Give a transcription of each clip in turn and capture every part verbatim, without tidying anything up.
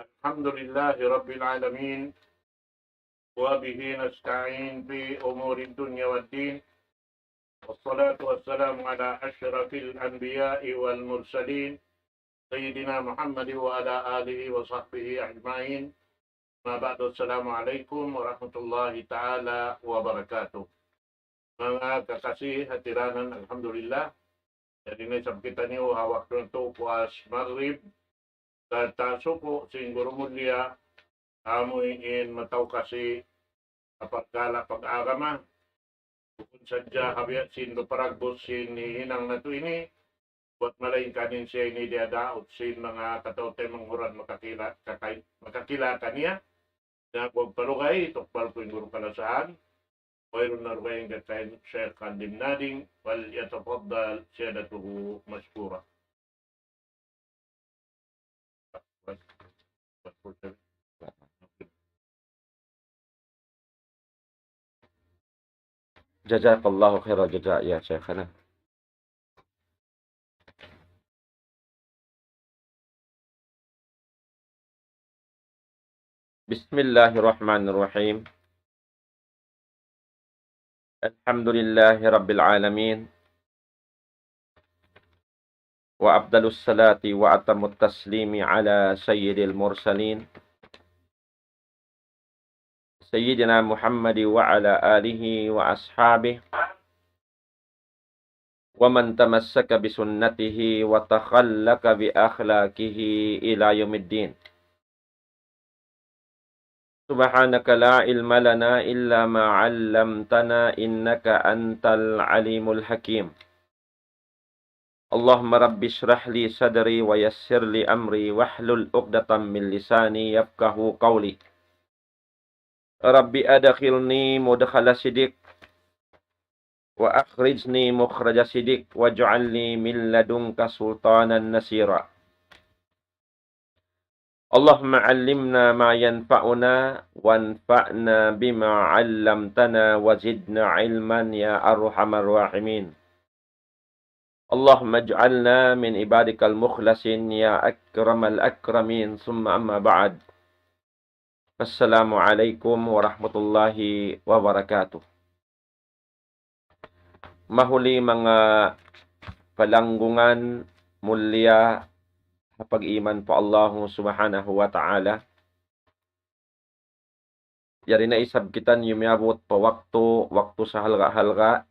الحمد لله رب العالمين، وبه نستعين في أمور الدنيا والدين، والصلاة والسلام على أشرف الأنبياء والمرسلين، سيدنا محمد وعلى آله وصحبه أجمعين. أما بعد، السلام عليكم ورحمة الله تعالى وبركاته. Manga kakasi ha tiranan, alhamdulillah. Yari na isab kitaniyu ha waktu natu' puas Maghrib, sarta' suku' sin guru mulia, amu in mataw kasi ha pagkala pag-agama. Bukun sadja ha biya' sin pagparagbus sin hinang natu' ini, bat malaingkan in siya ini diyadaut sin manga kataw-taymanghuran makakila, kakay-, makakila kaniya. Na pagpalugay, tukbal ku in guru kalasahan, wayruun na rugay in kakain Sheikh Kandimnading, فليتفضل سيادته مشكورا. جزاك الله خير الجزاء يا شيخنا. بسم الله الرحمن الرحيم. الحمد لله رب العالمين. وأفضل الصلاة وأتم التسليم على سيد المرسلين سيدنا محمد وعلى آله وأصحابه ومن تمسك بسنته وتخلق بأخلاقه إلى يوم الدين. سبحانك لا علم لنا إلا ما علمتنا إنك أنت العليم الحكيم. اللهم رب اشرح لي صدري ويسر لي أمري واحلل عقدة من لساني يفقهوا قولي. رب أدخلني مدخل صدق وأخرجني مخرج صدق واجعل لي من لدنك سلطانا نصيرا. اللهم علمنا ما ينفعنا وانفعنا بما علمتنا وزدنا علما يا أرحم الراحمين. اللهم اجعلنا من عبادك المخلصين يا أكرم الأكرمين. ثم أما بعد. السلام عليكم ورحمة الله وبركاته. Mahuli manga palanggungan mulia ha pag-iman pa Allahu Subhanahu wa Ta'ala. Yari na isab kitaniyu miyabut pa waktu, waktu sahalga'-halga'.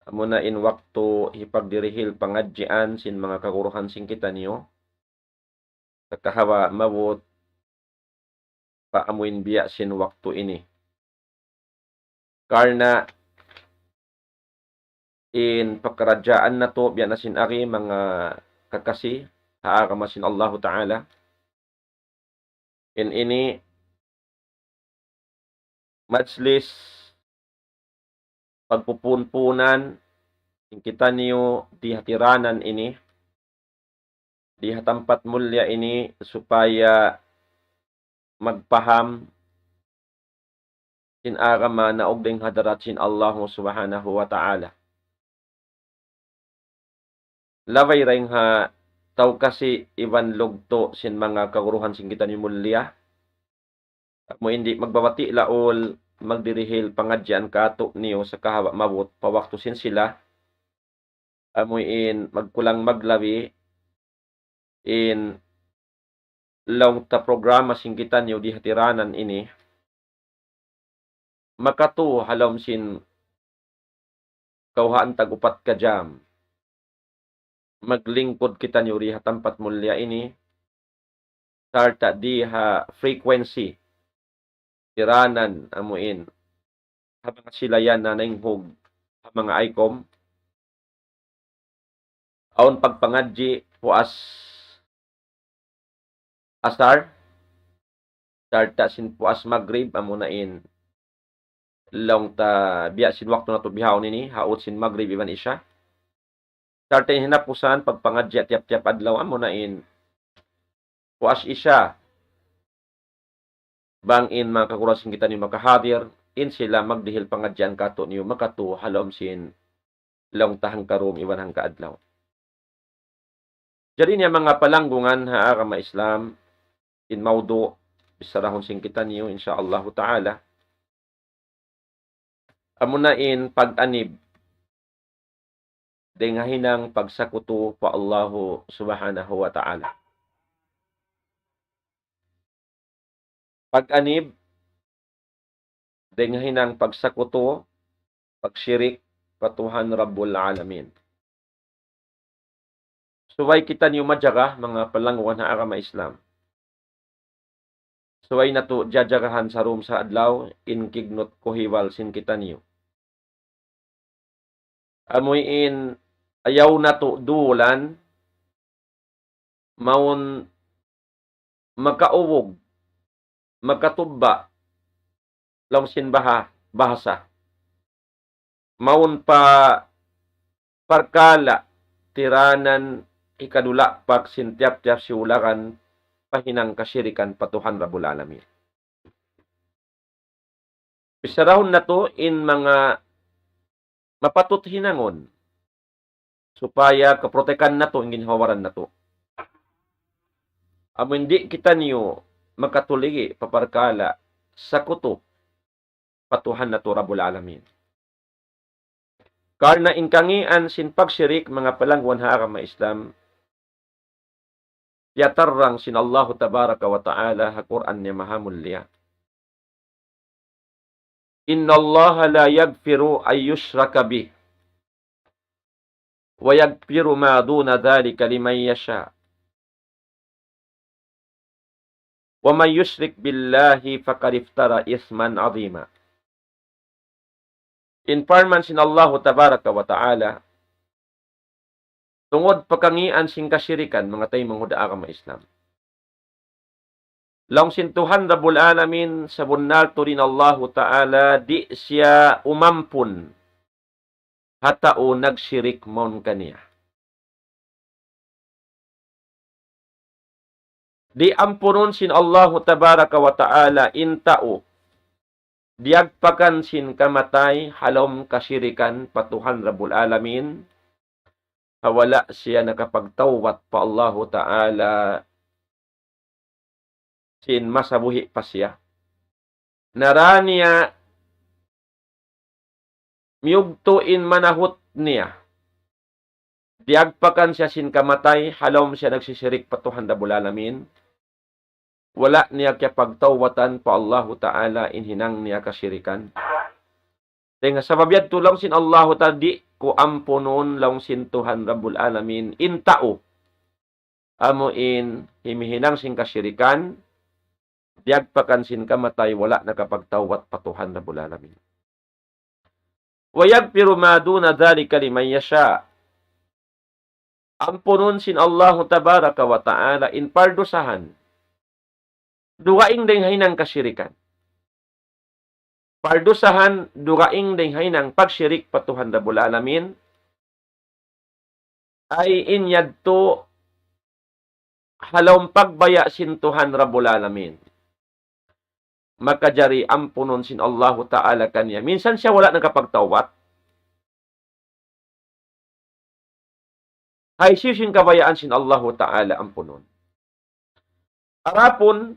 Amuna in waktu hipagdirihil pangadjian sin manga kaguruhan sin kitaniyu. Sakahawa mabut pa amuin biya' sin waktu ini. Karna' in pakaradjaan natu' biya' na sin ari manga kakasi ha agama sin Allahu Ta'ala. In ini majlis pagpupunpunan in kitaniyu di ha tiranan ini, di ha tampat mulia ini, supaya magpaham sin agama naug dayn ha hadarat sin Allahu Subhanahu wa Ta'ala. Labay dayn ha tawkasi iban lugtu' sin manga kaguruhan sin kitaniyu mulia. Amu in di' magbabati' laul magdirihil pangadjian kātu'niyu sakahawa mabut pa waktu sin sila. Amu in magkulang maglabi in laung ta programa sin kitaniyu di ha tiranan ini, makatu ha lawm sin kawhaan tag upat ka jam. Maglingkud kitaniyu di ha tampat mulia ini, sarta' di ha frequency tiranan amu in ha manga silayan na nainghug ha manga ICOM. Awn pagpangadji' puas asar, sarta' sin puas magrib, amuna in laung ta biya' sin waktu natu' bihaun ini, ha ut sin magrib iban isya. Sarta' in hinapusan pagpangadji' tiyap-tiyap adlaw, amuna in puas isya. Bang in manga kaguruhan sin kitaniyu makahadir, in sila magdihil pangadjian kātu'niyu makatu ha lawm sin laung ta hangka dum iban hangka adlaw. Jari niya manga palanggungan ha agama Islam, in mawdu' bisarahun sin kitaniyu, insya Allahu ta'ala. Amuna in pag-anib dayn ha hinang pagsakutu pa Allahu subhanahu wa ta'ala. Pag-anib dayn ha hinang pagsakutu, pagshirik pa Tuhan Rabbul Alamin. Subay kitaniyu majaga, manga palanggungan ha agama Islam. Subay natu' jajagahan sarum sa adlaw in kignut kuhiwal sin kitaniyu. Amuin ayaw natu' dulan, mawn makaubug, makatubba, laung sin baha-, bahasa. Mawn pa parkala' tiranan hikadulapak sin tiyap-tiyap siulakan pa hinang kashirikan pa Tuhan Rabbul Alamin. Bisarahun natu' in manga mapatut hinangun supaya kaprotekan natu' in ginhawa-baran natu'. Amu in di' kitaniyu makatuligi pa parkala' sakutu pa Tuhan natu' Rabbul Alamin. Karna' in kangīan sin pagshirik, manga palanggungan ha agama Islam, piyatarrang sin Allahu tabaraka wa ta'ala ha Qur'an niya maha mulia. إن الله لا يغفر أن يشرك به ويغفر ما دون ذلك لمن يشاء ومن يشرك بالله فقد افترى إثما عظيما. In parman sin Allahu tabaraka wa ta'ala, tungud pa kangīan sin kashirikan, manga taymanghud ha agama Islam. Laung sin Tuhan Rabbul Alamin, sabunnal tuud in Allahu Ta'ala, di' siya umampun ha tau nagshirik mawn kaniya. Di' ampunun sin Allahu Tabaraka wa Ta'ala in tau diyagpakan sin kamatay ha lawm kashirikan pa Tuhan Rabbul Alamin, ha wala' siya nakapagtawbat pa Allahu Ta'ala sin masa buhi' pa siya. Na da niya miyugtu' in manahut niya. Diyagpakan siya sin kamatay, ha lawm siya nagsishirik pa Tuhan Rabbul Alamin. Wala' niya kiyapagtawbatan pa Allahu Ta'ala in hinang niya kashirikan. Dayn ha sabab yadtu laung sin Allahu Ta'ala, di' ku ampunun laung sin Tuhan Rabbul Alamin in tau. Amu in himihinang sin kashirikan, diyagpakan sin kamatay, wala' nakapagtawbat pa Tuhan Rabbul Alamin. ويغفر ما دون ذلك لمن يشاء. Ampunun sin Allahu Tabaraka wa Ta'ala in pardusahan dugaing dayn ha hinang kashirikan. Pardusahan dugaing dayn ha hinang pagshirik pa Tuhan Rabbul Alamin, ay in yadtu ha lawm pagbaya' sin Tuhan Rabbul Alamin. Makajari ampunun sin Allahu Ta'ala kaniya. Minsan siya wala' nakapagtawbat. Hisiyu-siyu in kabayaan sin Allahu Ta'ala ampunun. Adapun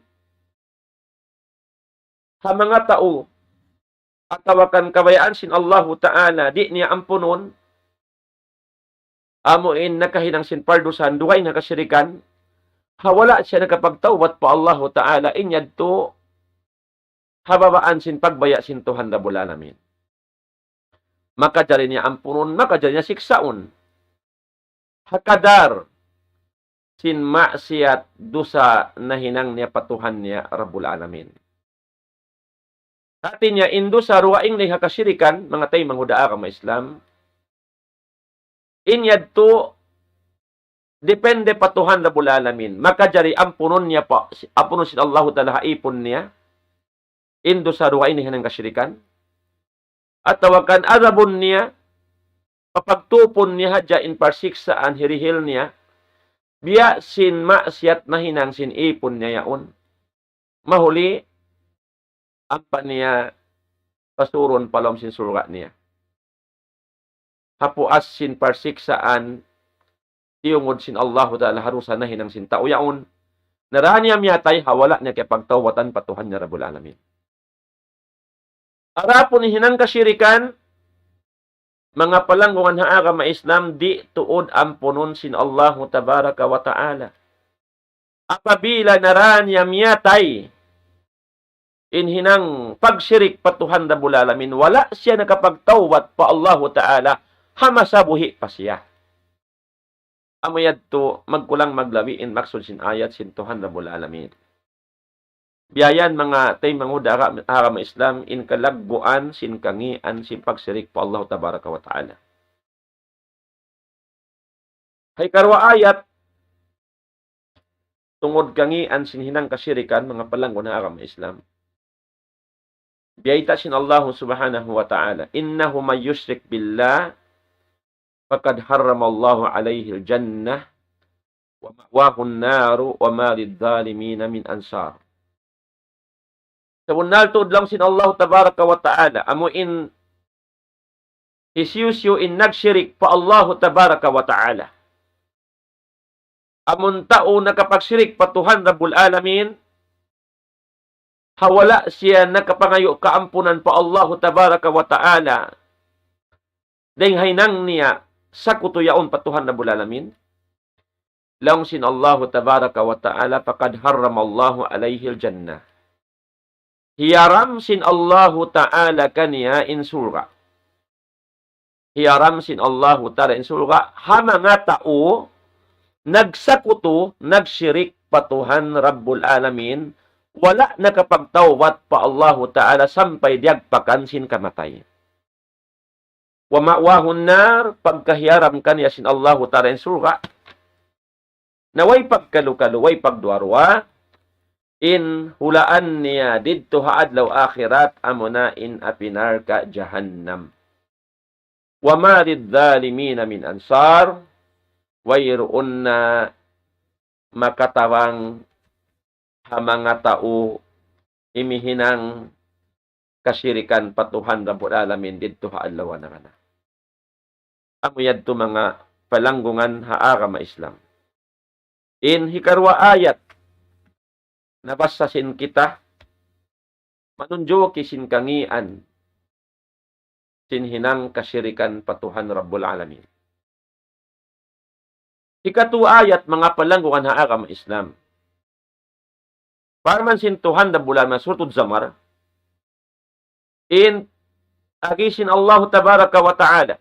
ha manga tau atawa kan kabayaan sin Allahu Ta'ala di' niya ampunun, amu in nakahinang sin pardusahan dugaing ha kashirikan, ha wala' siya nakapagtawbat pa Allahu Ta'ala, in yadtu ha babaan sin pagbaya' sin Tuhan Rabbul Alamin. Makajari niya ampunun, makajari niya siksaun. Ha kadar sin maksiyat dusa nahinang niya pa Tuhan niya Rabbul Alamin. Hati niya in dusa dugaing dayn ha kashirikan, manga taymanghud ha agama Islam, in yadtu depende pa Tuhan Rabbul Alamin. Makajari ampunun niya pa, ampunun sin Allahu Ta'ala ha ipun niya in dusa dugaing dayn ha hinang kashirikan. Atawa kan adabun niya, papagtupun niya hadja in parsiksaan hirihil niya, biya' sin maksiyat nahinang sin ipun niya yaun. Mahuli, ampa niya pasurun pa lawm sin surga' niya. Ha puas sin parsiksaan tiyungud sin Allahu Ta'ala ha dusa nahinang sin tau yaun. Na dayn ha miyatay ha wala' niya kiyapagtawbatan pa Tuhan niya Rabbul Alamin. Adapun hinang kasirikan, manga palanggungan ha agama Islam, di' tuud ampunun sin Allahu Tabaraka wa Ta'ala. Apabila na dayn ha miyatay in hinang pagsirik pa Tuhan Rabbul Alamin, wala' siya nakapagtawbat pa Allahu Ta'ala, ha masa buhi' pa siya. Amu yadtu magkulang maglabi in maksud sin ayat sin Tuhan Rabbul Alamin. Biya' yan manga taymanghud ha agama Islam in kalagguan sin kangīan sin pagsirik pa Allah Tabaraka wa Ta'ala. Ha hikaruwa ayat, tungud kangīan sin hinang kasirikan, manga palanggungan ha agama Islam. Biyayta' sin Allah Subhanahu wa Ta'ala, إنه من يشرك بالله فقد حرم الله عليه الجنة ومأواه النار وما للظالمين من أنصار. Sabunnal tuud laung sin Allah Tabaraka wa Ta'ala, amu in hisiyu-siyu in nagsirik pa Allah Tabaraka wa Ta'ala. Amun tau nakapagsirik pa Tuhan Rabbul Alamin, ha wala' siya nakapangayu' kaampunan pa Allah Tabaraka wa Ta'ala, dayn ha hinang niya sakutu yaun pa Tuhan Rabbul Alamin. Laung sin Allahu Tabaraka wa Ta'ala, فقد حرم الله عليه الجنة. Hiyaram sin Allahu Ta'ala kaniya in surga'. Hiyaram sin Allahu Ta'ala in surga' ha manga tau nagsakutu, nagsirik pa Tuhan Rabbul Alamin, wala' nakapagtawbat pa Allahu Ta'ala sampay diyagpakan sin kamatay. ومأواه النار, pagkahiyaram kaniya sin Allahu Ta'ala in surga'. Na way pagkalu-kalu, way pagduwa-ruwa, in hulaan niya didtu ha adlaw akhirat, amuna in api narka' jahannam. وما للظالمين من أنصار, wayruun na makatabang ha manga tau imihinang kasirikan pa Tuhan Rabbul Alamin didtu ha adlaw nangana. Amu yadtu manga palanggungan ha agama Islam. In hikaruwa ayat nabassa sin kita, manunjuki sin kangīan sin hinang kasirikan pa Tuhan Rabbul Alamin. Hikatu ayat, manga palanggungan ha agama Islam. Parman sin Tuhan Rabbul Alamin, Suratul Zumar, in agi sin Allah Tabaraka wa Ta'ala.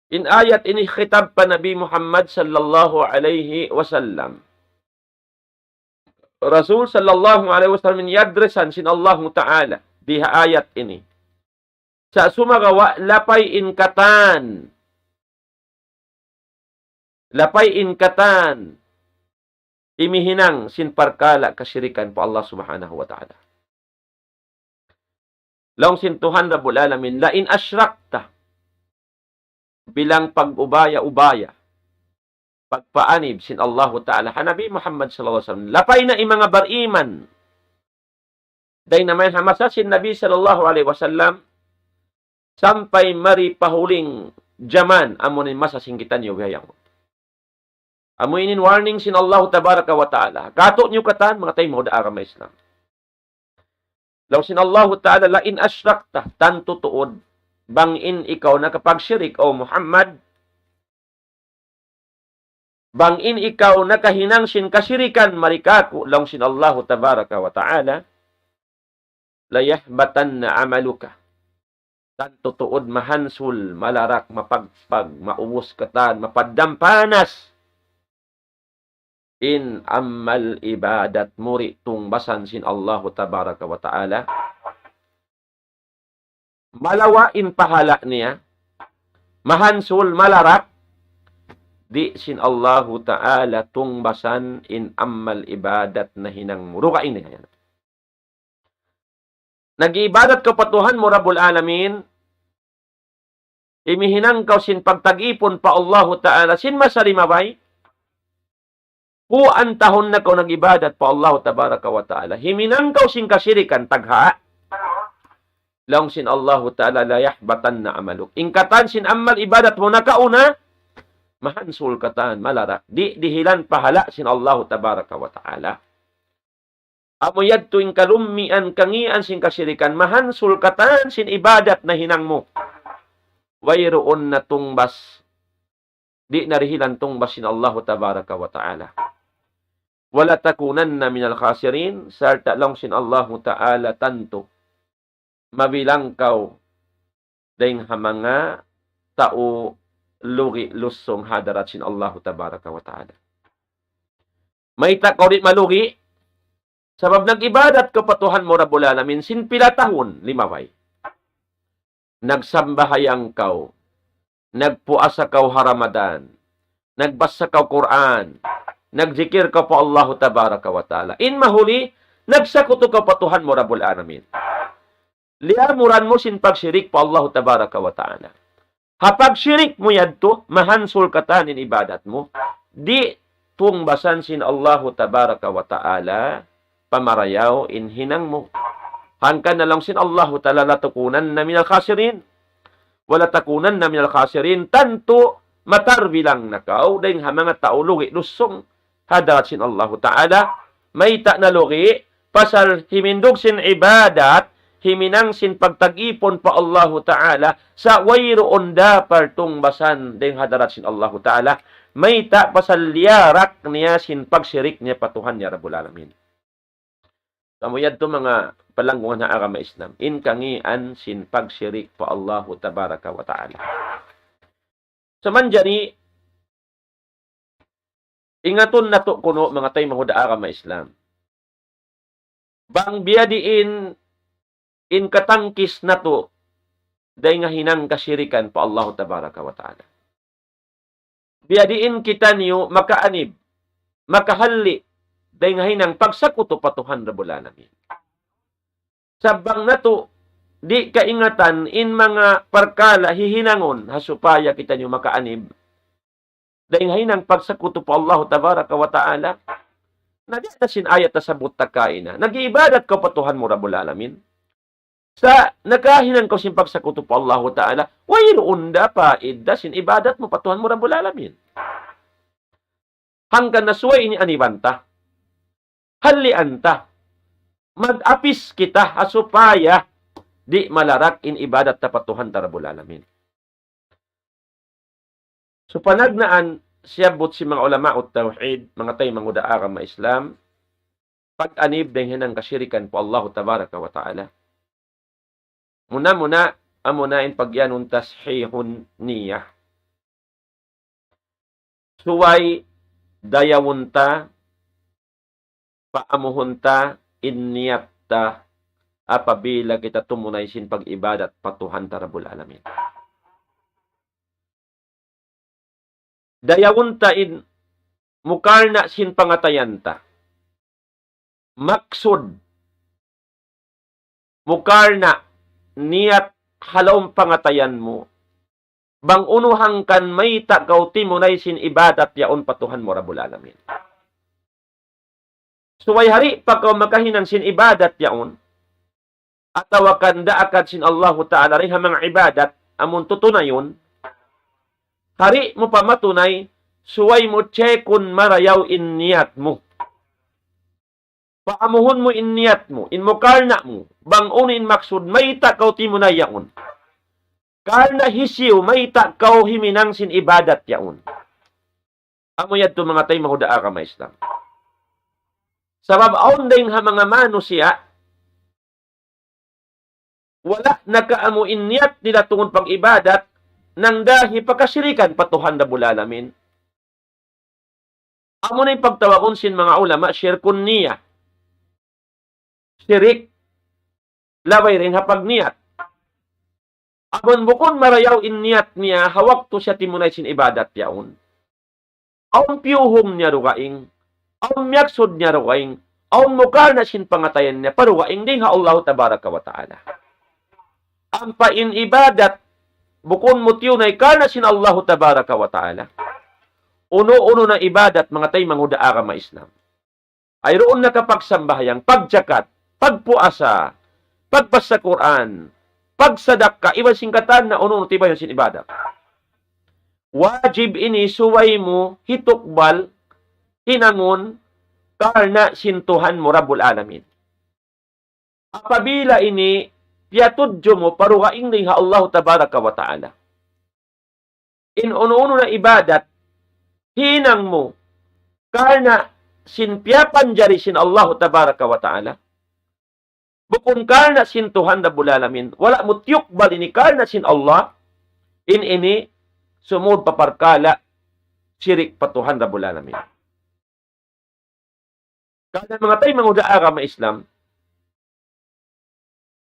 In ayat ini khitab pa Nabi Muhammad sallallahu alayhi wasallam. Rasul sallallahu alayhi wasallam in i-addressan sin Allahu Ta'ala di ha ayat ini. Sa' sumagawa' lapay in katan. Lapay in katan. Imihinang sin parkala' kasirikan pa Allah Subhanahu wa Ta'ala. Laung sin Tuhan Rabbul Alamin, لئن أشركت, bilang pag-ubaya-ubaya, pagpaanib sin Allahu Ta'ala ha Nabi Muhammad sallallahu alayhi wasallam. Lapay na in manga bariman. Dayn na mayan ha masa sin Nabi sallallahu alayhi wasallam, sampay mari pa huling jaman, amu in masa sin kitaniyu bihayan. Amu ini in warning sin Allahu Tabaraka wa Ta'ala. Katu' niyu katan, manga taymanghud ha agama Islam. Laung sin Allahu Ta'ala, لئن أشركت, tantu tuud, bang in ikaw nakapagsirik, O Muhammad, bang in ikaw nakahinang sin kasirikan mari kāku', laung sin Allahu Tabaraka wa Ta'ala, ليحبطن عملك. Tantu tuud mahansul, malarak, mapagpag, maubus katan, mapaddam panas in amal ibadat mu di' tungbasan sin Allahu Tabaraka wa Ta'ala. Malawa' in pahala' niya, mahansul, malarak, di' sin Allahu Ta'ala tungbasan in amal ibadat nahinang mu. Dugaing niya yan. Nag-iibadat kaw pa Tuhan mu Rabbul Alamin, imihinang kaw sin pagtag-ipun pa Allahu Ta'ala, sin masa limabay, puan tahun na kaw nag-ibadat pa Allahu Tabaraka wa Ta'ala. Himinang kaw sin kasirikan tagha. Laung sin Allahu Ta'ala, ليحبطن عملك. In katan sin amal ibadat mu nakauna, Mahansul katan, malarak. Di' dihilan pahala' sin Allahu tabaraka wa ta'ala. Amu yadtu in kalummian, kangīan sin kasirikan, mahansul katan sin ibadat nahinang mu. Wayruun na tungbas. Di' na dihilan tungbas sin Allahu tabaraka wa ta'ala. وَلَتَكُونَنَّ مِنَ الْخَاسِرِينَ, sarta' laung sin Allahu ta'ala tantu mabilang kaw dayng ha manga tau lugi' lusung ha hadarat sin Allahu tabaraka wa ta'ala. Mayta' kaw di' malugi'? Sabab nag-ibadat kaw pa Tuhan mu Rabbul Alamin sin pila tahun limabay. Nagsambahayang kaw, nagpuasa kaw ha Ramadan, nagbasa kaw Qur'an, nagjikir kaw pa Allahu tabaraka wa ta'ala. In mahuli, nagsakutu kaw pa Tuhan mu Rabbul Alamin. Liyamuran mu sin pagsirik pa Allahu tabaraka wa ta'ala. Ha pagsirik mu yadtu, mahansul katan in ibadat mu. Di' tungbasan sin Allahu tabaraka wa ta'ala pamarayaw in hinang mu. Hangkan na laung sin Allahu ta'ala, لَتَكُونَنَّ مِنَ الْخَاسِرِينَ. وَلَتَكُونَنَّ مِنَ الْخَاسِرِينَ. Tantu matarbilang na kaw dayng ha manga tau lugi' lusung ha hadarat sin Allahu ta'ala. Mayta' nalugi'? Pasal himindug sin ibadat, himinang sin pagtag-ipun pa Allahu ta'ala, sa' wayruun da partungbasan dayng ha hadarat sin Allahu ta'ala. Mayta'? Pasal liyarak niya sin pagsirik niya pa Tuhan niya Rabbul Alamin. Amu yadtu manga palanggungan ha agama Islam, in kangīan sin pagsirik pa Allahu tabaraka wa ta'ala. Sa' manjari, ingatun natu' kunu' manga taymanghud ha agama Islam. Bang biyadiin in katangkis natu' dayng ha hinang kasirikan pa Allahu tabaraka wa ta'ala. Biyadiin kitaniyu makaanib, makahalli', dayng ha hinang pagsakutu pa Tuhan Rabbul Alamin. Sa' bang natu' di' kaingatan in manga parkala' hihinangun ha supaya kitaniyu makaanib dayng ha hinang pagsakutu pa Allahu tabaraka wa ta'ala. Na di' ta sin ayat tasabbut ta kaina. Nag-iibadat kaw pa Tuhan mu Rabbul Alamin. Sa' nakahinang kaw sin pagsakutu pa Allahu ta'ala, wayruun da paidda sin ibadat mu pa Tuhan mu Rabbul Alamin. Hangkan na subay ini aniban ta. Hallian ta. Mag-apis kita ha supaya di' malarak in ibadat ta pa Tuhan ta Rabbul Alamin. So, panagnaan siyabbut sin manga ulama'ut tawhid, manga taymanghud ha agama Islam, pag-anib dayng ha hinang kasirikan pa Allahu tabaraka wa ta'ala. Muna-muna, amuna in pagiyanun tashihun niyah. Subay dayawun ta, paamuhun ta in niyat ta apabila kita tumunay sin pag-ibadat pa Tuhan ta Rabbul Alamin. Dayawun ta in mukarna' sin pangatayan ta. Maksud, mukarna', niyat ha lawm pangatayan mu. Bang unu hangkan mayta' kaw timunay sin ibadat yaun pa Tuhan mu Rabbul Alamin. Subay hari pa kaw makahinang sin ibadat yaun, atawa kan daakad sin Allahu Ta'ala dayn ha manga ibadat amun tutunayun, hari mu pa matunay, subay mu checkun marayaw in niyat mu. Paamuhun mu in niyat mu, in mukarna' mu, bang unu in maksud, mayta' kaw timunay yaun. Karna' hisiyu, mayta' kaw himinang sin ibadat yaun. Amu yadtu manga taymanghud ha agama Islam. Sabab awn dayng ha manga manusiya', wala' nakaamu in niyat nila tungud pag-ibadat, nangdahi pa kasirikan pa Tuhan Rabbul Alamin. Amu na in pagtawagun sin manga ulama, shirkun niyah. Sirik, labay dayn ha pagniyat. Amun bukun marayaw in niyat niya, ha waktu siya timunay sin ibadat yaun. Awn piyuhung niya dugaing, awn miyaksud niya dugaing, awn mukarna' sin pangatayan niya pa dugaing dayn ha Allahu Tabaraka wa Ta'ala. Ampa in ibadat, bukun mu tiyunay karna' sin Allahu Tabaraka wa Ta'ala. Unu-unu na ibadat, manga taymanghud ha agama Islam. Ay duun na ka pagsambahayang, pagjakat, pagpuasa, pagbasa Qur'an, pagsadakka, iban sin katan na unu-unu tibayun sin ibadat. Wajib ini subay mu hitukbal, hinangun, karna' sin Tuhan mu Rabbul Alamin. Apabila ini piyatudju mu pa dugaing dayn ha Allahu Tabaraka wa Ta'ala. In unu-unu na ibadat, hinang mu, karna' sin piyapanjari sin Allahu Tabaraka wa Ta'ala. Bukun karna' sin Tuhan Rabbul Alamin. Wala' mu tiyukbal ini karna' sin Allah. In ini sumud pa parkala' shirik pa Tuhan Rabbul Alamin. Karna' manga taymanghud ha agama Islam,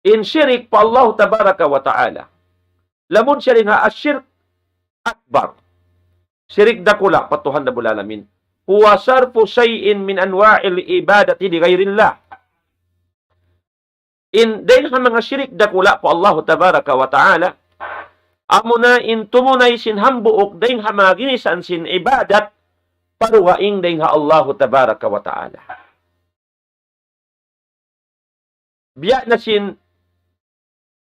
in shirik pa Allah Tabaraka wa Ta'ala, lamun siya dayn ha ash-shirk akbar, shirik dakula' pa Tuhan Rabbul Alamin, هو صرف شيء من أنواع العبادة لغير الله. In dayn ha manga shirik dakula' pa Allahu Tabaraka wa Ta'ala, amuna in tumunay sin hambuuk dayn ha manga ginisan sin ibadat pa dugaing dayn ha Allahu Tabaraka wa Ta'ala. Biya' na sin,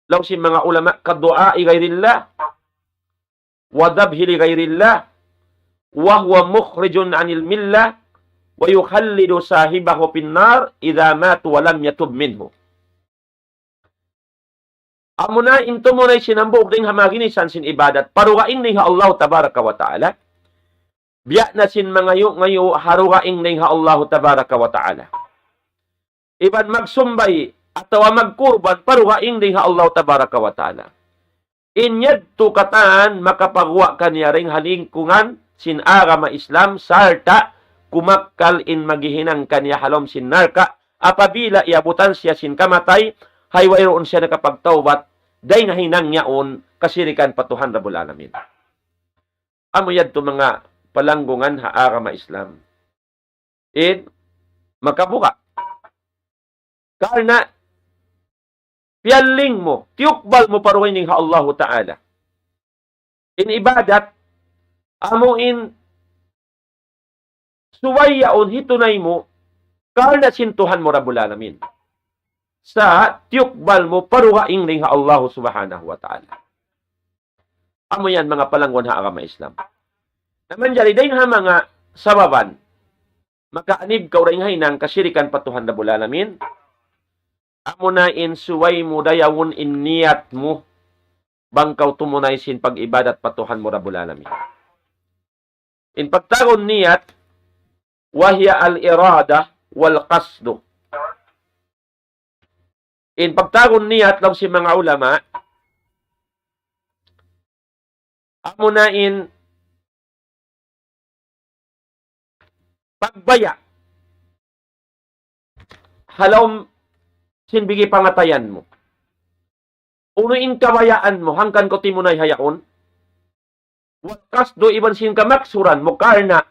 laung sin manga ulama, كدعاء غير الله وذبح لغير الله وهو مخرج عن الملة ويخلد صاحبه في النار إذا مات ولم يتب منه. Amuna in tumunay sin hambuuk dayn ha manga ginisan sin ibadat pa dugaing dayn ha Allah Tabaraka wa Ta'ala. Biya' na sin mangayu'-ngayu' ha dugaing dayn ha Allah Tabaraka wa Ta'ala. Iban magsumbay atawa magkurban pa dugaing dayn ha Allah Tabaraka wa Ta'ala. In yadtu katan makapaguwa' kaniya dayn ha lingkungan sin agama Islam sarta' kumakkal in maghihinang kaniya ha lawm sin narka' apabila iyabutan siya sin kamatay, hay wayruun siya nakapagtawbat dayn ha hinang yaun kasirikan pa Tuhan Rabbul Alamin. Amu yadtu manga palanggungan ha agama Islam. In makabuga'. Karna' piyalling mu, tiyukbal mu pa dugaing dayn ha Allahu Ta'ala. In ibadat, amu in subay yaun hitunay mu, karna' sin Tuhan mu Rabbul Alamin. Sa' tiyukbal mu pa dugaing dayn ha Allahu Subhanahu wa Ta'ala. Amu yan manga palanggungan ha agama Islam. Na manjari dayn ha manga sababan, makaanib kaw dayn ha hinang kasirikan pa Tuhan Rabbul Alamin. Amuna in subay mu dayawun in niyat mu, bang kaw tumunay sin pag-ibadat pa Tuhan mu Rabbul Alamin. In pagtawagun niyat, وهي الإرادة والقصد. In pagtawagun niyat laung sin manga ulama, amuna in pagbaya' ha lawm sin bigi pangatayan mu. Unu in kabayaan mu, hangkan kaw timunay ha yaun. والقصد, iban sin kamaksuran mu karna'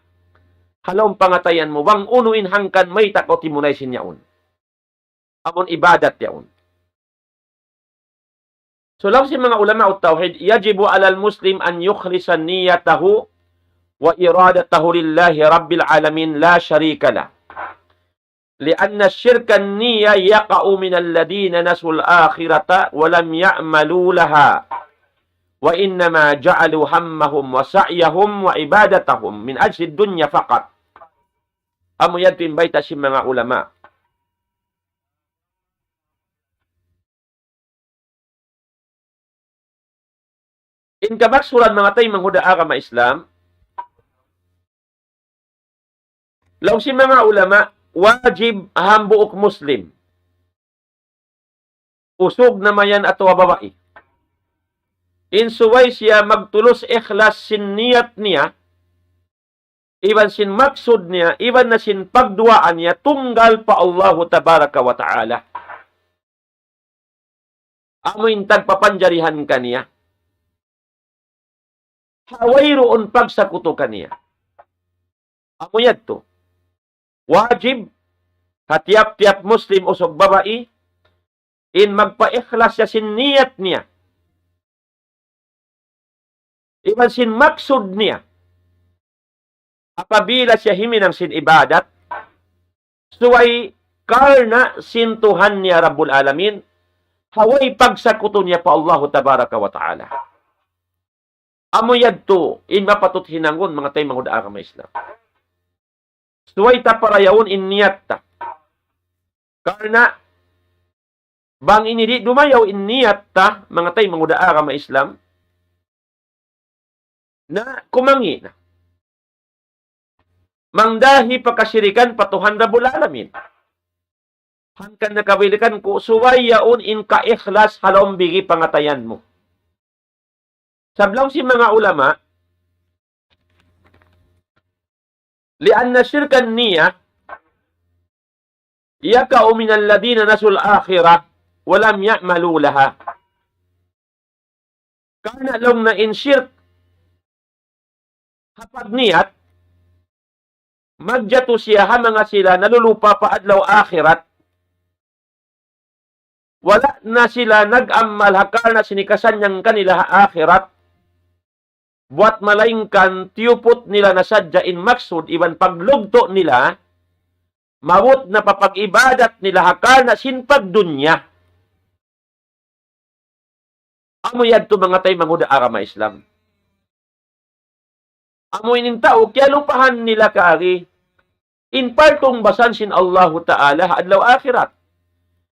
ha lawm pangatayan mu, bang unu in hangkan mayta' kaw timunay sin yaun. Amun ibadat yaun. So, laung sin manga ulama tawhid, يجب على المسلم أن يخلص نيته وإرادته لله رب العالمين لا شريك له. لأن الشرك النية يقع من الذين نسوا الآخرة ولم يعملوا لها، وإنما جعلوا همهم وسعيهم وعبادتهم من أجل الدنيا فقط. Amu yadtu in bayta' sin manga ulama. In kamaksuran manga taymanghud ha agama Islam, laung sin manga ulama, wajib hambuuk Muslim. Usug na mayan atawa babai. In subay siya magtulus ikhlas sin niyat niya, iban sin maksud niya, iban na sin pagduwaa niya, tunggal pa Allahu Tabaraka wa Ta'ala. Amu in tagpapanjarihan kaniya. Ha wayruun pagsakutu kaniya. Amu yadtu. Wajib, ha tiyap-tiyap Muslim usug babai, in magpaikhlas siya sin niyat niya. Iban sin maksud niya. Apabila siya himinang sin ibadat, subay karna' sin Tuhan niya Rabbul Alamin, ha way pagsakutu niya pa Allahu Tabaraka wa Ta'ala. Amu yadtu in mapatut hinangun, manga taymanghud ha agama Islam. Subay ta parayawun in niyat ta. Karna' bang ini di' dumayaw in niyat ta, manga taymanghud ha agama Islam, na kumangi' na. Mangdahi pa kasirikan pa Tuhan Rabbul Alamin. Hangkan na kabilikan ku, subay yaun in kaikhlas ha lawm bigi pangatayan mu. Sabab laung sin manga ulama, لأن شرك النية يقع من الذين نسوا الآخرة ولم يعملوا لها. Karna' laung niya in shirk ha pagniyat, magjatu siya ha manga sila nalulupa pa adlaw akhirat. Wala' na sila nag-amal ha karna' sin hikasannyangan kanila ha akhirat. Buwat malaingkan tiyuput nila na sadja in maksud iban paglugtu' nila, maabut na pa pag-ibadat nila ha karna' sin pagdunya. Amu yadtu manga taymanghud ha agama Islam. Amu in tau kiyalupahan nila kari in partung basan sin Allahu Ta'ala ha adlaw akhirat.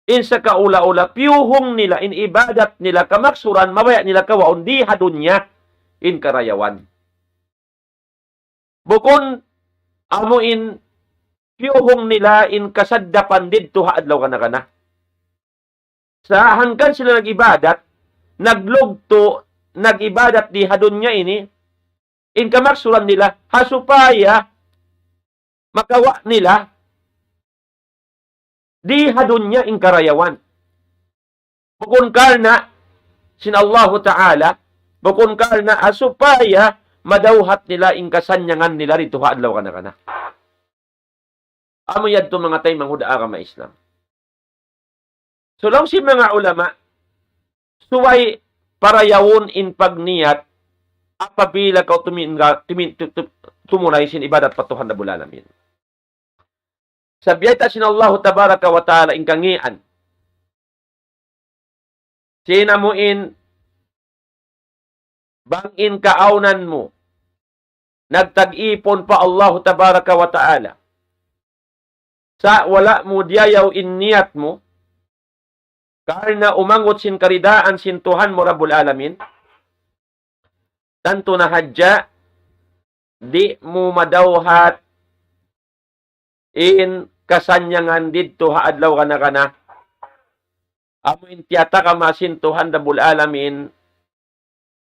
In sakaula-ula piyuhung nila, in ibadat nila, kamaksuran, mabaya' nila kawaun di ha dunya in karayawan. Bukun amu in piyuhung nila in kasaddapan didtu ha adlaw kana-kana. Sa' hangkan sila nag-ibadat, naglugtu', nag-ibadat di ha dunya ini, in kamaksuran nila, ha supaya makawa' nila di ha dunya in karayawan. Bukun karna' sin Allahu Ta'ala, bukun karna' ha supaya madawhat nila in kasannyangan nila didtu ha adlaw kana-kana. Amu yadtu manga taymanghud ha agama Islam. So laung sin manga ulama, subay parayawun in pagniyat apabila kaw tumin-, tumin-, tu-, tu-, tumuray sin ibadat pa Tuhan Rabbul Alamin. Sabab biyayta' sin Allahu Tabaraka wa Ta'ala in kangian. Sin amu in bang in kaawnan mu nagtag-ipun pa Allahu Tabaraka wa Ta'ala. Sa' wala' mu diyayaw in niyat mu, karna' umangut sin karidaan sin Tuhan mu Rabbul Alamin. Tantu na hadja, di' mu madawhat in kasannyangan didtu ha adlaw kana-kana. Amu in tiyatagama sin Tuhan Rabbul Alamin,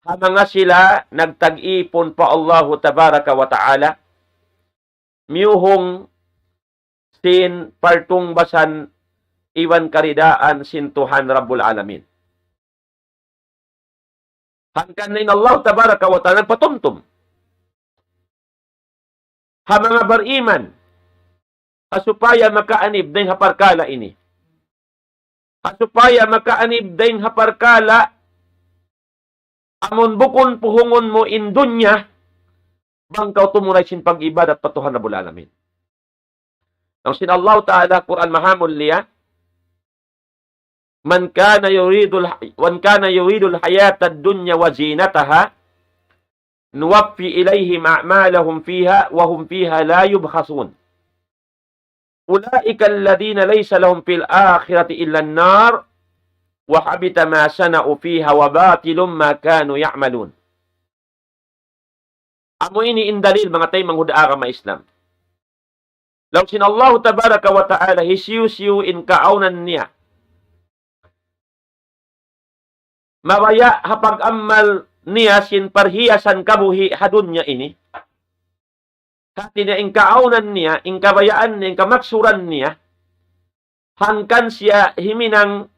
ha manga sila nagtag-ipun pa Allahu Tabaraka wa Ta'ala, miyuhung sin partungbasan iban karidaan sin Tuhan Rabbul Alamin. Hangkan na in Allah Tabaraka wa Ta'ala nagpatumtum ha manga bariman, ha supaya makaanib dayn ha parkala' ini. Ha supaya makaanib dayn ha parkala' amun bukun puhungun mu in dunya, bang kaw tumuray sin pag-ibadat pa Tuhan Rabbul Alamin. Laung sin Allah Ta'ala, Qur'an mahamulliya, من كان يريد الح-، من كان يريد الحياة الدنيا وزينتها نوفي إليهم أعمالهم فيها وهم فيها لا يبخسون. أولئك الذين ليس لهم في الآخرة إلا النار وحبط ما صنعوا فيها وباطل ما كانوا يعملون. Amu ini in dalil manga taymanghud ha agama Islam. Laung sin Allahu Tabaraka wa Ta'ala, hisiyu-siyu in kaawnan niya mabaya' ha pag-amal niya sin parhiyasan kabuhi' ha dunya ini. Hati niya in kaawnan niya, in kabayaan niya, in kamaksuran niya, hangkan siya himinang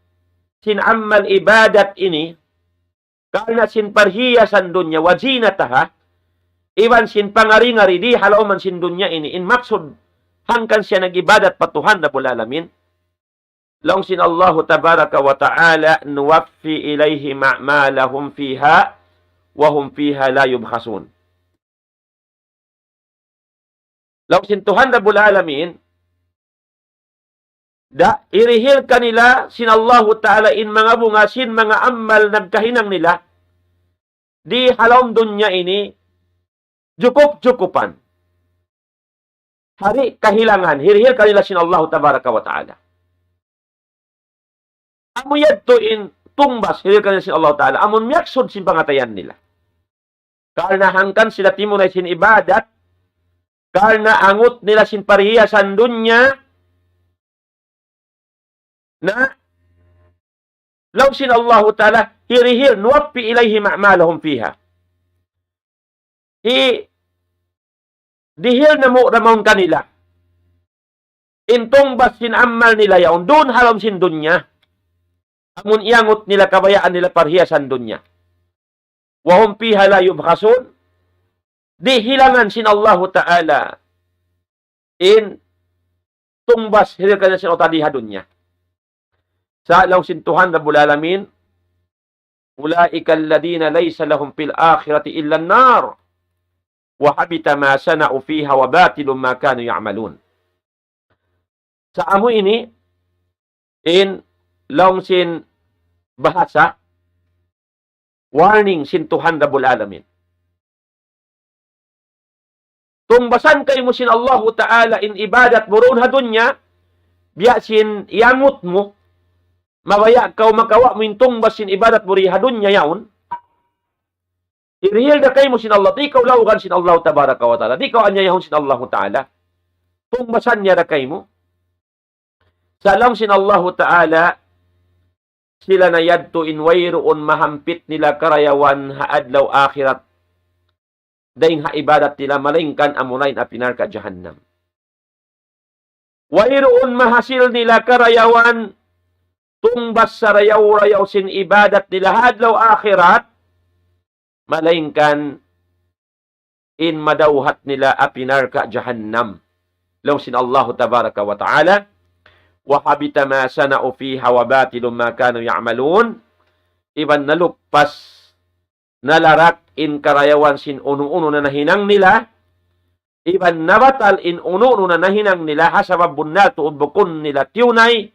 sin amal ibadat ini, karna' sin parhiyasan dunya, وزينتها, iban sin pangari-ngari di ha lawm sin dunya ini, in maksud hangkan siya nag-ibadat pa Tuhan Rabbul Alamin. Laung sin Allahu Tabaraka wa Ta'ala, نوفي إليهم أعمالهم فيها وهم فيها لا يبخسون. Laung sin Tuhan Rabbul Alamin, da-, hirihil kanila sin Allahu Ta'ala in manga bunga sin manga amal nagkahinang nila. di ha lawm dunya ini, jukup-jukupan. Hari kahilangan, hirihil kanila sin Allahu Tabaraka wa Ta'ala. Amu yadtu in tungbas, hirihil kanila sin Allahu Ta'ala. Amun miyaksud sin pangatayan nila. Karna' hangkan sila timunay sin ibadat, karna' angut nila sin parhiyasan dunya, na laung sin Allahu Ta'ala, hirihil, نوفي إليهم أعمالهم فيها. Hi-, dihil namu' da mawn kanila in tungbas sin amal nila yaun, duun ha lawm sin dunya. Amun iyangut nila kabayaan nila parhiyasan dunya. وهم فيها لا يبخسون. Di' hilangan sin Allahu Ta'ala in tungbas hirihil kanila sin Allahu Ta'ala di ha dunya. Sa' laung sin Tuhan Rabbul Alamin, أولئك الذين ليس لهم في الآخرة إلا النار وحبط ما صنعوا فيها وباطل ما كانوا يعملون. Sa' amu ini, in laung sin bahasa, warning sin Tuhan Rabbul Alamin. Tungbasan kaymu sin Allahu Ta'ala in ibadat mu duun ha dunya, biya' sin iyangut mu, mabaya' kaw makawa' mu in tungbas sin ibadat mu di ha dunya yaun. Hirihil da kaymu sin Allah, di' kaw lawgan sin Allahu Tabaraka wa Ta'ala, di' kaw anyayahun sin Allahu Ta'ala. Tungbasan niya da kaymu. Sa' laung sin Allahu Ta'ala, sila na yadtu in wayruun mahampit nila karayawan ha adlaw akhirat. Dayng ha ibadat nila, malaingkan amuna in api narka' jahannam. Wayruun mahasil nila karayawan, tungbas sarayaw-rayaw sin ibadat nila ha adlaw akhirat, malaingkan in madawhat nila api narka' jahannam. Laung sin Allahu Tabaraka wa Ta'ala, وحبط ما صنعوا فيها وباطل ما كانوا يعملون. Iban naluppas, nalarak in karayawan sin unu-unu na nahinang nila, iban nabatal in unu-unu na nahinang nila, ha sabab bunnal tuud bukun nila tiyunay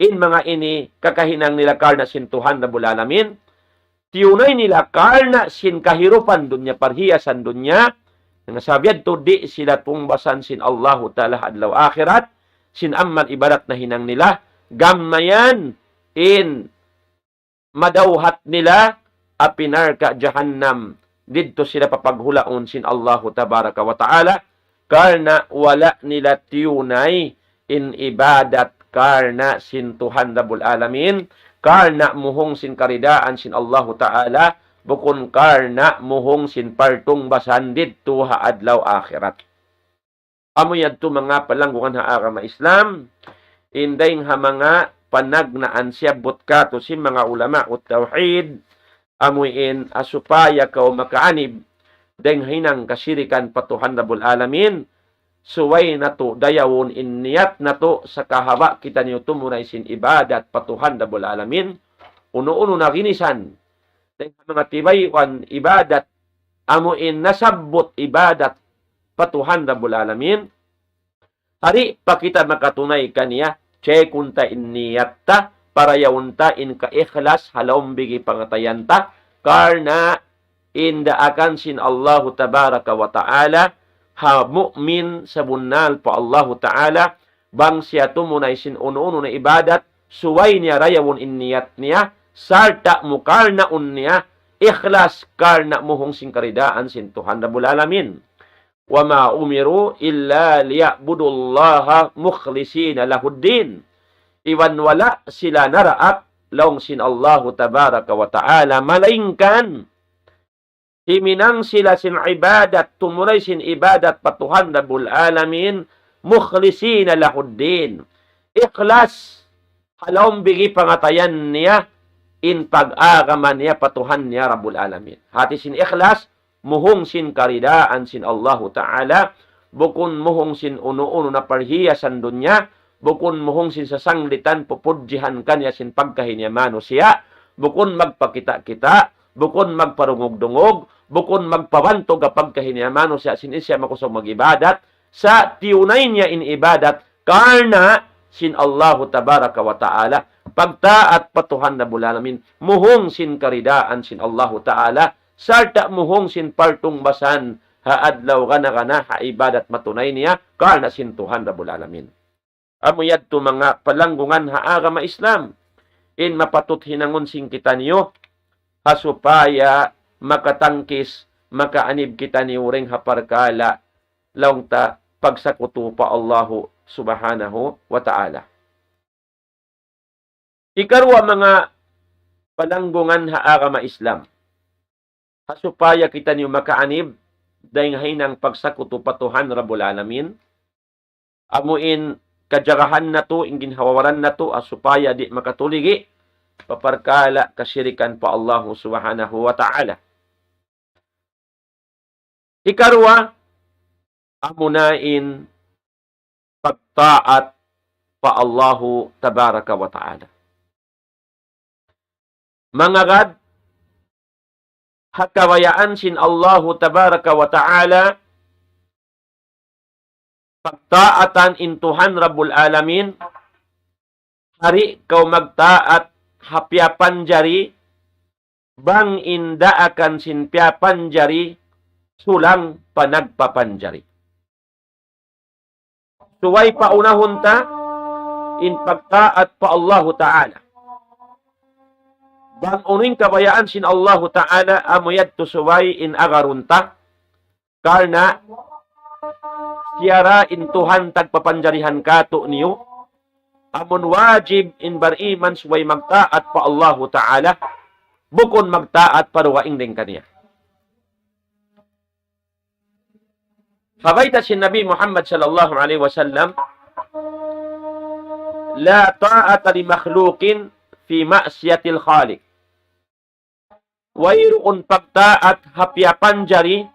in manga ini kakahinang nila karna' sin Tuhan Rabbul Alamin, tiyunay nila karna' sin kahirupan dunya, parhiyasan dunya, nga sabab yadtu di' sila tungbasan sin Allahu Ta'ala ha adlaw akhirat, sin amal ibadat nahinang nila, gam mayan in madawhat nila api narka' jahannam, didtu sila papaghulaun sin Allahu Tabaraka wa Ta'ala, karna' wala' nila tiyunay in ibadat karna' sin Tuhan Rabbul Alamin, karna' muhung sin karidaan sin Allahu Ta'ala, bukun karna' muhung sin partungbasan didtu ha adlaw akhirat. Amu yadtu manga palanggungan ha agama Islam, in dayng ha manga panagnaan siyabbut katu' sin manga ulama' tawhid, amu in supaya kaw makaanib dayng ha hinang kasirikan pa Tuhan Rabbul Alamin, subay natu' dayawun in niyat natu' sa kahaba' kitaniyu tumunay sin ibadat pa Tuhan Rabbul Alamin, unu-unu na ginisan, dayng ha manga tibayuan ibadat, amu in nasabbut ibadat pa Tuhan Rabbul Alamin, di' pa kita makatunay kaniya, check-un ta in niyat ta, parayawun ta in kaikhlas ha lawm bigi pangatayan ta, karna' in daakan sin Allahu Tabaraka wa Ta'ala, ha mu'min sabunnal pa Allahu Ta'ala, bang siya tumunay sin unu-unu na ibadat, subay niya rayawun in niyat niya, sarta' mu karnaun niya, ikhlas karna' muhung sin karidaan sin Tuhan Rabbul Alamin. وما أمروا إلا ليعبدوا الله مخلصين له الدين. Iban wala' sila naraak laung sin Allahu Tabaraka wa Ta'ala, malaingkan himinang sila sin ibadat, tumulay sin ibadat pa Tuhan Rabbul Alamin, مخلصين له الدين. Ikhlas, ha lawm bigi pangatayan niya, in pag-agama niya pa Tuhan niya Rabbul Alamin. Hati sin ikhlas, muhung sin karidaan sin Allahu Ta'ala, bukun muhung sin unu-unu na parhiyasan dunya, bukun muhung sin sasanglitan pupudjihan kaniya sin pagkahi niya manusiya', bukun magpakita'-kita', bukun magparungug-dungug, bukun magpabantug ha pagkahi niya manusiya' sin in siya makusug mag-ibadat, sa' tiyunay niya in ibadat karna' sin Allahu Tabaraka wa Ta'ala, pagtaat pa Tuhan Rabbul Alamin, muhung sin karidaan sin Allahu Ta'ala, sarta' muhung sin paltungbasan ha adlaw gana-gana ha ibadat matunay niya, karna' sin Tuhan Rabbul Alamin. Amu yadtu manga palanggungan ha agama Islam. In mapatut hinangun sin kitaniyu, ha supaya makatangkis, makaanib kitaniyu dayn ha parkala', laung ta pagsakutu pa Allahu Subhanahu wa Ta'ala. Ikaruwa manga palanggungan ha agama Islam. Ha supaya kitaniyu makaanib, dayn ha hinang pagsakutu pa Tuhan Rabbul Alamin. Amu in kajagahan natu', in ginhawa-baran natu', ha supaya di' makatuligi, pa parkala' kasirikan pa Allahu Subhanahu wa Ta'ala. Ikaruwa, amuna in pagtaat pa Allahu Tabaraka wa Ta'ala. Mangagad ha kabayaan sin Allahu Tabaraka wa Ta'ala, pagtaatan in Tuhan Rabbul Alamin, di' kaw magtaat ha piyapanjari, bang in daakan sin piyapanjari, sulang pa nagpapanjari. Subay paunahun ta, in pagtaat pa Allahu Ta'ala. Bang unu in kabayaan sin Allahu Ta'ala, amu yadtu subay in agarun ta. Karna', siya ra in Tuhan tagpapanjarihan kātu'niyu. Amun wajib in bariman subay magtaat pa Allahu Ta'ala, bukun magtaat pa dugaing dayn kaniya. Ha bayta' sin Nabi Muhammad sallallahu alayhi wasallam, لا طاعة لمخلوق في معصية الخالق. Wayruun pagtaat ha piyapanjari,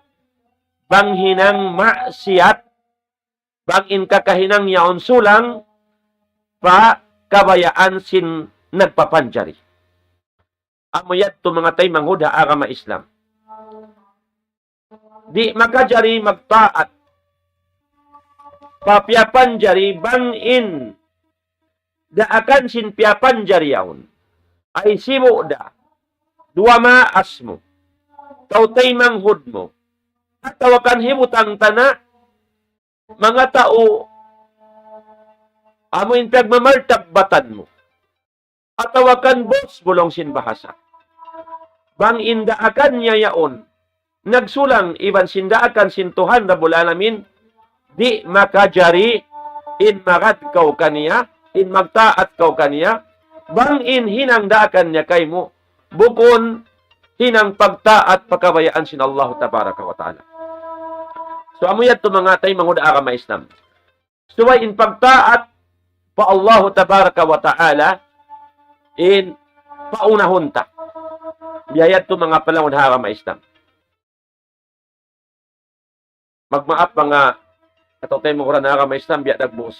bang hinang maksiyat, bang in kakahinang yaun sulang, pa kabayaan sin nagpapanjari. Amu yadtu manga taymanghud ha agama Islam. Di' makajari magtaat pa piyapanjari bang in daakan sin piyapanjari yaun. Ay sibu' da, duwa maas mu, tau taymanghud mu, atawa kan hibutang ta na manga tau amu in piyagmamartabbatan mu, atawa kan boss mu laung sin bahasa. Bang in daakan niya yaun nagsulang iban sin daakan sin Tuhan Rabbul Alamin, di' makajari in magad kaw kaniya, in magtaat kaw kaniya, bang in hinang daakan niya kaymu, bukun hinang pagtaat pa kabayaan sin Allahu Tabaraka wa Ta'ala. So, amu yadtu manga taymanghud ha agama Islam. Subay in pagtaat pa Allahu Tabaraka wa Ta'ala, in paunahun ta. Biya' yadtu manga palanggungan ha agama Islam. Magmaap manga kataymanghuran ha agama Islam, biya' dagbus.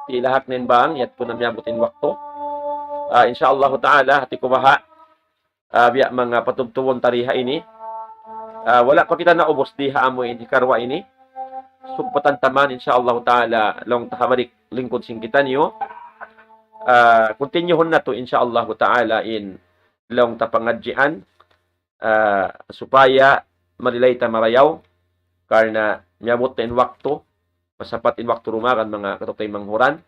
Tilahak nin bang, yadtu na miyabut in waktu. Ah, insya Allahu Ta'ala, hati ku baha', ah, biya' manga patubtubun ta di ha ini. Ah, wala' pa kita naubus di ha amu in hikaruwa ini. Sugpatan ta man, insya Allahu Ta'ala, laung ta ha balik lingkud sin kitaniyu. Ah, continue-hun natu', insya Allahu Ta'ala, in laung ta pangadjian, ah, supaya malilay ta marayaw, karna' miyabut na in waktu, masapat in waktu dumagan manga kataymanghuran.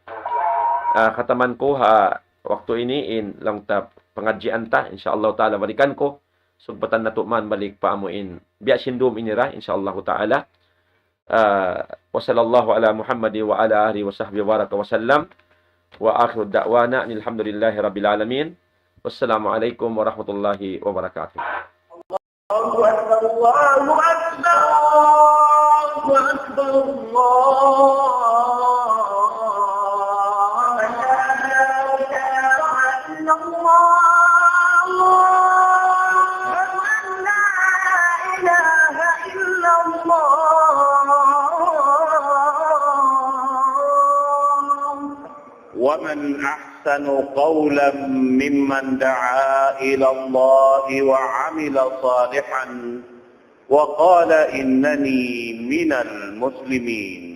Ah, kataman ku ha waktu ini in laung ta pangadjian ta, insya Allah Ta'ala balikan ku. Sugpatan natu' man balik pa amu in biya' sin dum ini ra, insya Allah Ta'ala. Ah, وصلى الله على محمد وعلى آله وصحبه وبارك وسلم. وآخر دعوانا أن الحمد لله رب العالمين. والسلام عليكم ورحمة الله وبركاته. الله أكبر، الله أكبر، الله أكبر، الله أكبر. لا إله إلا الله. أشهد أن لا إله إلا الله. ومن أحسن قولا ممن دعا إلى الله وعمل صالحا وقال إنني من المسلمين.